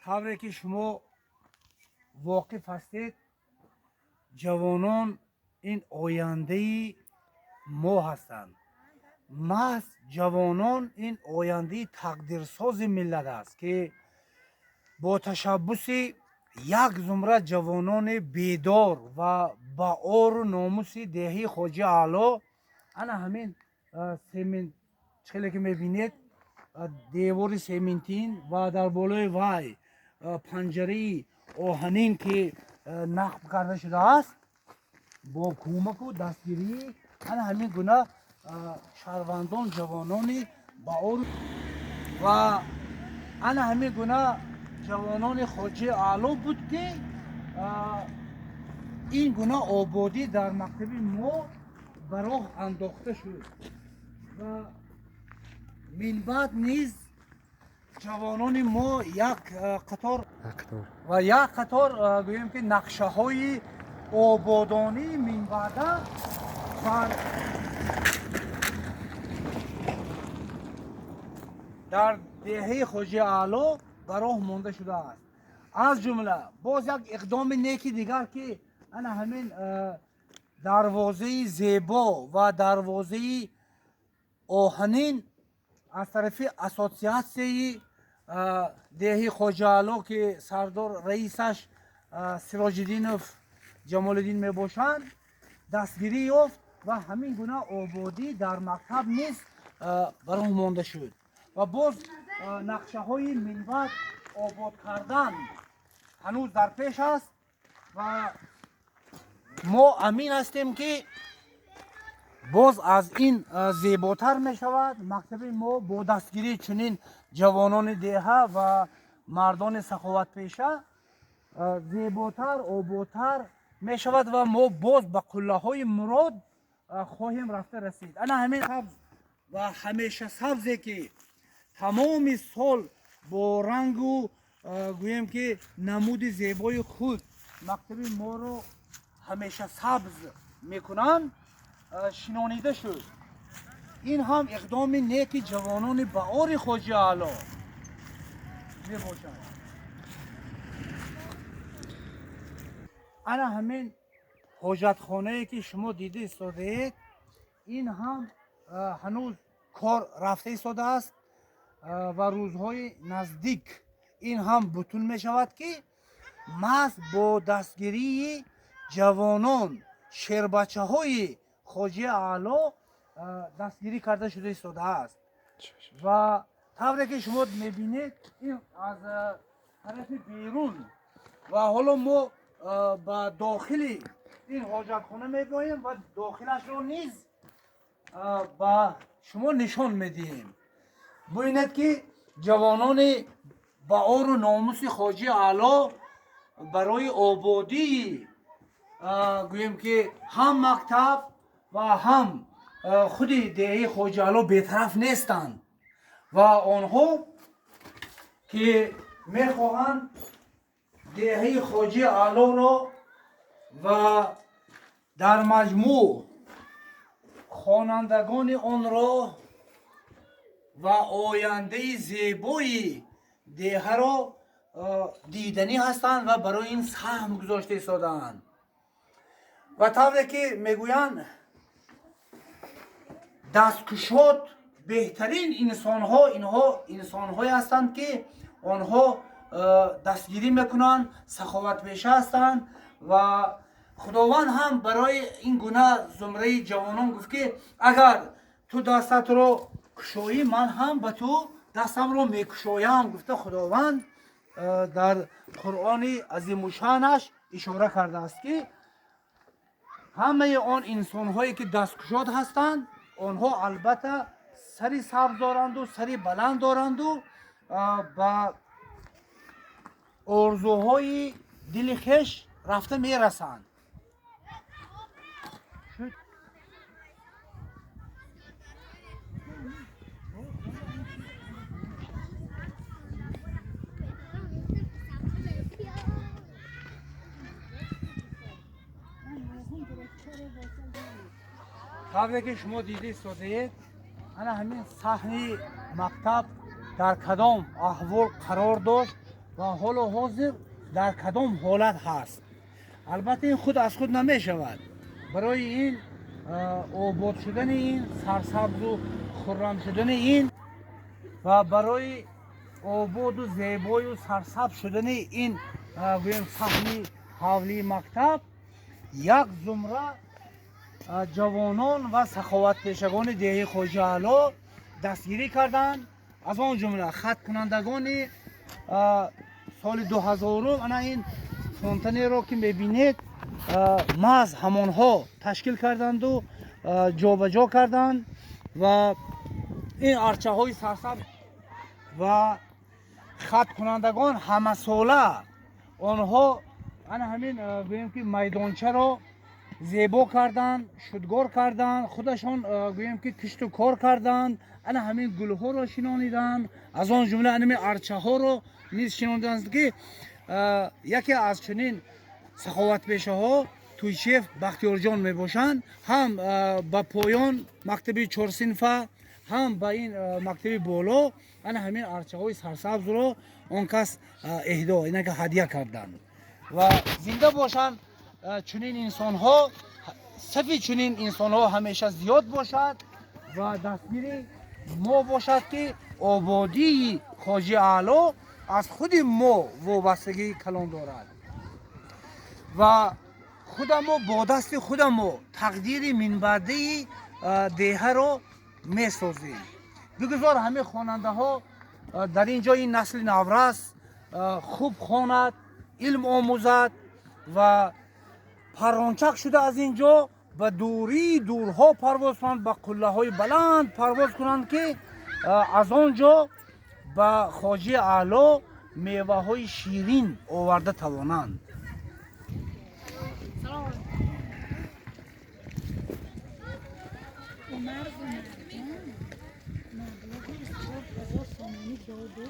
Тавре ки шумо воқиф ҳастед, ҷавонон ин ояндаи мо ҳастанд. Маҳз ҷавонон ин ояндаи тақдирсози миллат аст, ки бо ташаббуси як зумра ҷавонони бедор ва ба ору номуси деҳаи Хоҷи Аъло ана ҳамин семент, хеле ки мебинед, девори сементин ва дар болои вай панҷараи оҳанин, ки нақб карда шудааст, бо кӯмаку дастгирии ана ҳамин гуна шаҳрвандон, ҷавонони баору ва ана ҳамин гуна ҷавонони Хоҷи Аъло буд, ки ин гуна ободӣ дар мактаби мо ба роҳ андохта шуд. Ва минбаъд низ ҷавонони мо як қатор ва як қатор, гӯем ки, нақшаҳои ободонии минбаъда дар деҳаи Хоҷи Аъло ба роҳ монда шудааст. Аз ҷумла боз як иқдоми неки дигар, ки ана ҳамин дарвозаи зебо ва дарвозаи оҳанин аз тарафи ассотсиатсияи деҳаи Хоҷи Аъло, ки сардор раисаш Сироҷиддинов Ҷамолиддин мебошанд, дастгирӣ ёфт ва ҳамин гуна ободӣ дар мактаб низ ба роҳ монда шуд. Ва боз нақшаҳои минбаъд обод кардан ҳанӯз дар пеш аст ва мо амин ҳастем, ки боз аз ин зеботар мешавад мактаби мо бо дастгирии чунин ҷавонони деҳа ва мардони саховатпеша зеботар, ободтар мешавад ва мо боз ба қуллаҳои мурод хоҳем рафта расид. Ана ҳамин сабз ва ҳамеша сабзе, ки тамоми сол бо рангу, гӯем ки, намуди зебои худ мактаби моро ҳамеша сабз мекунанд, шинонида шуд. Ин ҳам иқдоми неки ҷавонони баъори Хоҷи Аъло мебошад. Ана ҳамин ҳоҷатхонае, ки шумо дида истодаед, ин ҳам ҳанӯз кор рафта истодааст ва рӯзҳои наздик ин ҳам бутун мешавад, ки маҳз бо дастгирии ҷавонон, шербачаҳои Хоҷи Аъло дастгирӣ карда шуда истодааст. Ва тавре ки шумо мебинед, ин аз тарафи берун ва ҳоло мо ба дохили ин ҳоҷатхона мебиёем ва дохилашро низ ба шумо нишон медиҳем. Бубинед, ки ҷавонони баору номуси Хоҷи Аъло барои ободии, гӯем ки, ҳам мактаб ва ҳам худи деҳаи Хоҷи Аъло бетараф нестанд ва онҳо ки мехоҳанд деҳаи Хоҷи Аълоро ва дар маҷмӯъ хонандагони онро ва ояндаи зебои деҳаро диданӣ ҳастанд ва барои ин саҳм гузошта истодаанд. Ва тавре ки мегӯянд, дасткушод беҳтарин инсонҳо инҳо инсонҳое ҳастанд, ки онҳо дастгирӣ мекунанд, саховатпеша ҳастанд. Ва Худованд ҳам барои ин гуна зумраи ҷавонон гуфт, ки агар ту дастатро кушоӣ, ман ҳам ба ту дастамро мекушоям, гуфта Худованд дар Қуръони азимушанаш ишора кардааст, ки ҳамаи он инсонҳое, ки дасткушод ҳастанд, онҳо албатта сари сабз доранду сари баланд доранду ба орзуҳои дили хеш рафта мерасанд. Тавре ки шумо дида истодаед, ана ҳамин саҳни мактаб дар кадом аҳвол қарор дошт. Ва ҳоло ҳозир дар кадом ҳолат ҳаст? Албатта, ин худ аз худ намешавад. Барои ин обод шудани ин, сарсабзу хуррам шудани ин ва барои ободу зебою сарсабз шудани ин, гӯем, саҳни ҳавлии мактаб як зумра ҷавонон ва саховатпешагони деҳаи Хоҷа Аъло дастгирӣ карданд. Аз он ҷумла хаткунандагони соли 2000-ум ана ин фонтанеро, ки мебинед, маҳз ҳамонҳо ташкил карданду ҷобаҷо карданд ва ин арчаҳои сарсабз. Ва хаткунандагон ҳамасола онҳо ана ҳамин, гӯем ки, майдончаро зебо карданд, шудгор карданд, худашон, гӯем ки, кишту кор карданд, ана ҳамин гулҳоро шинониданд, аз он ҷумла ҳамин арчаҳоро низ шинониданд, ки яке аз чунин саховатпешаҳо Туйчиев Бахтиёрҷон мебошанд. Ҳам ба поён мактаби чорсинфа, ҳам ба ин мактаби боло ана ҳамин арчаҳои сарсабзро он кас эҳдо, инака ҳадя карданд. Ва зинда бошанд чунин инсонҳо, сафи чунин инсонҳо ҳамеша зиёд бошад ва дастгири мо бошад, ки ободии Хоҷи Аъло аз худи мо вобастагии калон дорад ва худамо бо дасти худамо тақдири минбаъдаи деҳаро месозем. Бигузор ҳамин хонандаҳо дар ин ҷо, ин насли наврас хуб хонад, илм омӯзад ва паррончак шуда аз ин ҷо ба дурии дурҳо парвоз кунанд, ба қуллаҳои баланд парвоз кунанд, ки аз он ҷо ба Хоҷи Аъло меваҳои ширин оварда тавонанд. Умар Умарҷон маблағи 24 000 сомонӣ доду.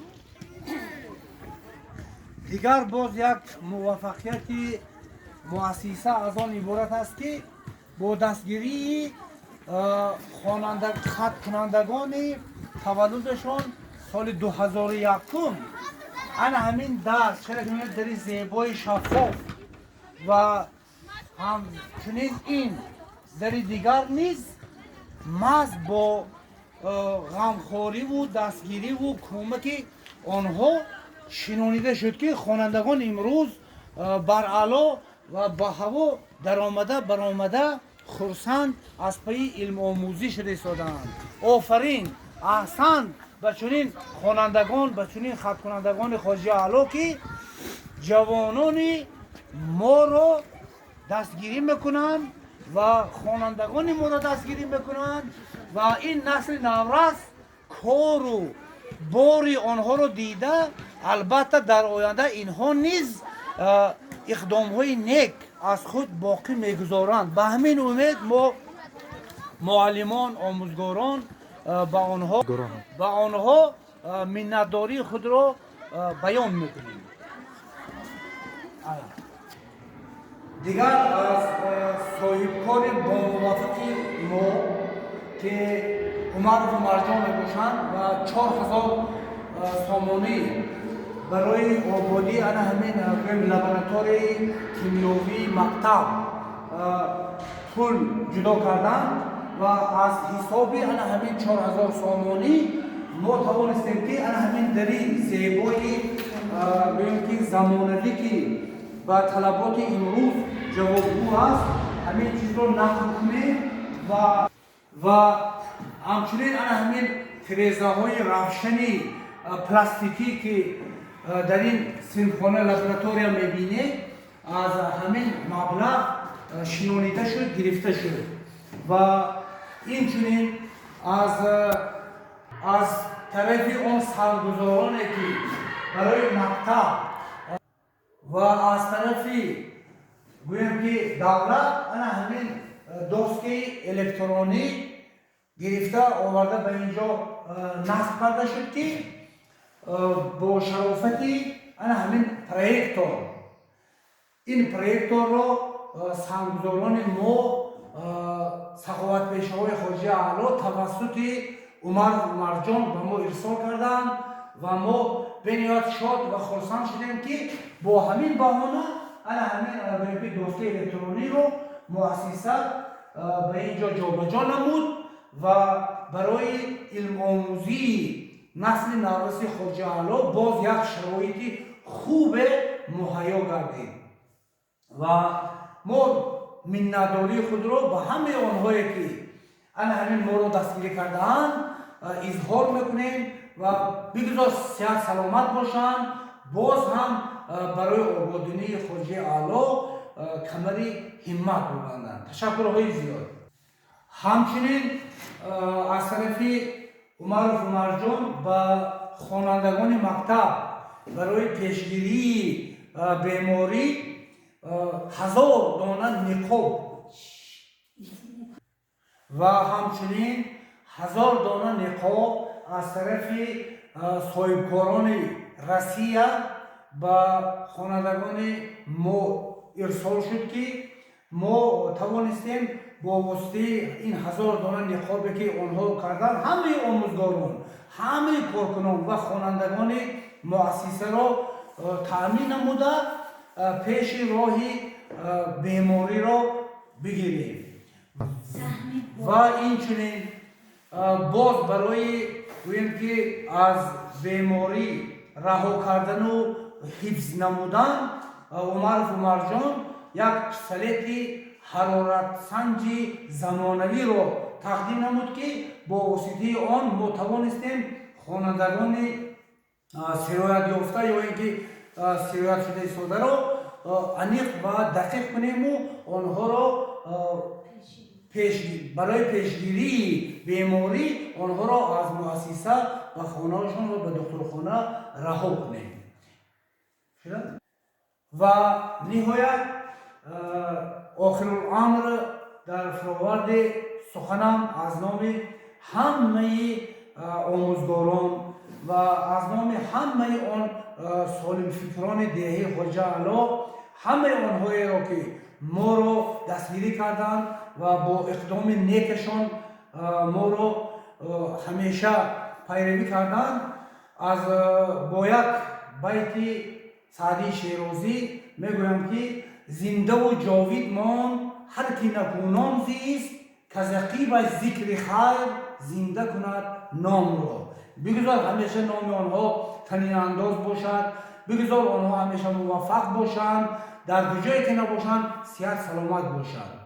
Дигар боз як муваффақияти муассиса аз он иборат аст, ки бо дастгирии хаткунандагони таваллудашон соли 2001 ана ҳамин дар, чера ки мебинед, дари зебои шаффоф ва ҳамчунин ин дари дигар низ маҳз бо ғамхориву дастгириву кӯмаки онҳо шинонида шуд, ки хонандагон имрӯз бараъло ва ба ҳаво даромада баромада хурсанд аз пайи илмомӯзӣ шуда истодаанд. Офарин, аҳсан ба чунин хонандагон, ба чунин хаткунандагони Хоҷи Аъло, ки ҷавонони моро дастгирӣ мекунанд ва хонандагони моро дастгирӣ мекунанд ва ин насли наврас кору бори онҳоро дида, албатта, дар оянда инҳо низ иқдомҳои нек аз худ боқӣ мегузоранд. Ба ҳамин умед мо, муаллимон, омӯзгорон, ба онҳо миннатдории худро баён мекунем. Дигар аз соҳибкори бомуваффақи мо, ки Умаров Умарҷон мебошанд ва 4000 сомонӣ барои ободии ана ҳамин, гӯем, лабораторияи кимиёвии мактаб пул ҷудо карданд ва аз ҳисоби ана ҳамин 4000 сомонӣ мо тавонистем, ки ана ҳамин дари зебои, гӯем ки, замонавӣ, ки ба талаботи имрӯз ҷавобгӯ аст, ҳамин чизро нақл кунем. Ва ҳамчунин ана ҳамин тирезаҳои равшани пластикӣ, ки дар ин синфхона, лаборатория мебинед, аз ҳамин маблағ шинонида шуд, гирифта шуд. Ва инчунин аз тарафи он санггузороне, ки барои мактаб ва аз тарафи, гӯем ки, давлат ана ҳамин доскаи электронӣ гирифта оварда ба ин ҷо насб карда шуд, ки бо шарофати ана ҳамин проектор, ин проекторро санггузорони мо, саховатпешаҳои Хоҷи Аъло, тавассути Умар Умарҷон ба мо ирсол карданд. Ва мо бениҳоят шод ва хурсанд шудем, ки бо ҳамин баҳона ана ҳамин гӯем ки доскаи электрониро муассиса ба ин ҷо ҷобаҷо намуд ва барои илмомӯзии насли навраси Хоҷаало боз як шароити хубе муҳайё гардид. Ва мо миннатдории худро ба ҳамаи онҳое, ки ана ҳамин моро дастгирӣ кардаанд, изҳор мекунем ва бигузор сиҳат саломат бошанд, боз ҳам барои ободонии Хоҷаи Аъло камари ҳиммат бибанданд. Ташаккурҳои зиёд. Ҳамчунин аз тарафи Умаров Умарҷон ба хонандагони мактаб барои пешгирии беморӣ 1000 дона ниқоб ва ҳамчунин 1000 дона ниқоб аз тарафи соҳибкорони Россия ба хонандагони мо ирсол шуд, ки мо тавонистем бо воситаи ин 1000 дона ниқобе, ки онҳо карданд, ҳамаи омӯзгорон, ҳамаи коркунон ва хонандагони муассисаро таъмин намуда, пеши роҳи бемориро бигирем. Ва инчунин боз барои гӯем ки аз беморӣ раҳо кардану ҳифз намудан Умаров Умарҷон як пистолети ҳароратсанҷи замонавиро тақдим намуд, ки бо воситаи он мо тавонистем хонандагони сироятёфта ё ин ки сироятшуда истодаро аниқ ва дақиқ кунему онҳоро барои пешгирии беморӣ онҳоро аз муассиса ба хонаашон ва ба духтурхона раҳо кунем. Ва ниҳоят, охируламр, дар фуроварди суханам аз номи ҳамаи омӯзгорон ва аз номи ҳамаи он солимфикрони деҳаи Хоҷа Аъло, ҳамаи онҳоеро, ки моро дастгирӣ карданд ва бо иқдоми некашон моро ҳамеша пайравӣ карданд, аз бо як байти Саъдии Шерозӣ мегӯям, ки зиндаву ҷовид монд ҳар ки накӯном зист, к-аз ақибаш зикри хайр зинда кунад номро. Бигузор ҳамеша номи онҳо танинандоз бошад, бигузор онҳо ҳамеша муваффақ бошанд, дар куҷое ки набошанд, сиҳат саломат бошанд.